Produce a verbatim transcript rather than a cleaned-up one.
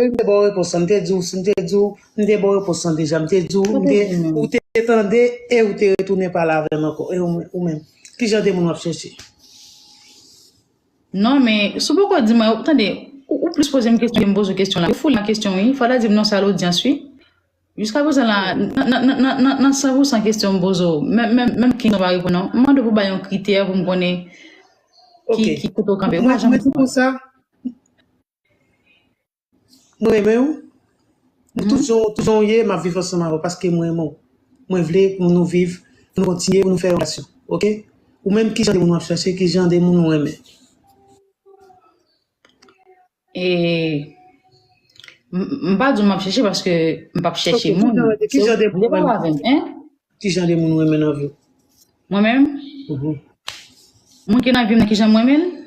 m te ba w repons lan, m te di w, m te di w, m te ba w repons lan deja, m te di w, m te, ou te tande e ou te retounen pale avè m ankò. E ou, ou menm, ki jan de moun w ap chèche? Non, men, si w poko di mwen, tande, ou, ou plis poze m kesyon, m poze w kesyon la. Ou foule nan kesyon, wi. Fò w ta di m non, sa lodyans, wi. Jiska prezan la, nan, nan, nan, nan, nan san pou san kesyon m poze w, menm, menm, menm King pa reponn, non. M mande w pou bay yon kritè pou m konnen ki, ki kote w kanpe. Ou pa janm di konsa. Mwen renmen w. Tout jan, tout jan w ye, m ap viv ansanm avè w paske mwen renmen w. Mwen vle pou nou viv, pou nou kontinye, pou nou fè yon relasyon. Oke? Ou menm, ki jan de moun w ap chèche, ki jan de moun ou renmen? E, m, m pa di w m ap chèche paske m p ap chèche moun. Ki jan de moun ou renmen? Ki jan de moun ou renmen nan vi w? Mwen menm? Moun ki nan vi m nan, ki jan m renmen l?